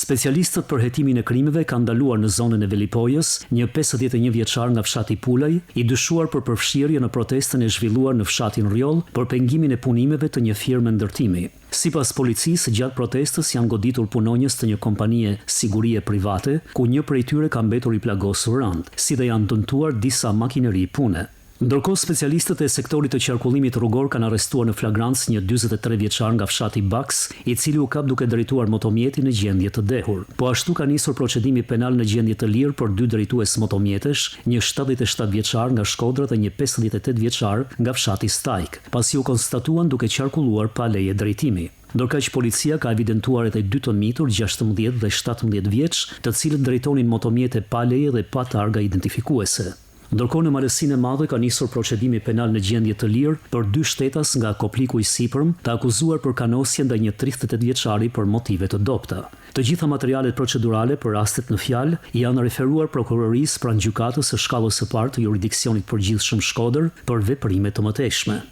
Specialistët për hetimin e krimeve kanë ndaluar në zonën e Velipojës një 51 vjeçar nga fshati Pulaj, i dyshuar për përfshirje në protestën e zhvilluar në fshatin Rrjoll për pengimin e punimeve të një firme ndërtimi. Sipas policisë, gjatë protestës janë goditur punonjës të një kompanie sigurie private, ku një prej tyre ka mbetur i plagosur rëndë, si dhe janë dëmtuar disa makineri pune. Ndërkohë specialistët e sektorit të qarkullimit rrugor kanë arrestuar në flagrancë një 43 vjeçar nga fshati Baks, i cili u kap duke drejtuar motomjetin në gjendje të dehur. Po ashtu ka nisur procedimi penal në gjendje të lirë për dy drejtues motomjetesh, një 77 vjeçar nga Shkodra dhe një 58 vjeçar nga fshati Stajk, pasi u konstatuan duke qarkulluar pa leje drejtimi. Ndërkaq policia ka evidentuar edhe dy të mitur, 16 dhe 17 vjeç, të cilët drejtonin motomjete pa leje dhe pa targa identifikuese. Ndërkohë në Malësinë e Madhe ka nisur procedimi penal në gjendje të lirë për dy shtetas nga Kopliku i Sipërm, të akuzuar për kanosje ndaj një 38 vjeçari për motive të dobëta. Të gjitha materialet procedurale për rastet në fjalë i janë referuar Prokurorisë pranë Gjykatës së Shkallës së Parë të Juridiksionit Përgjithshëm Shkodër për veprime të mëtejshme.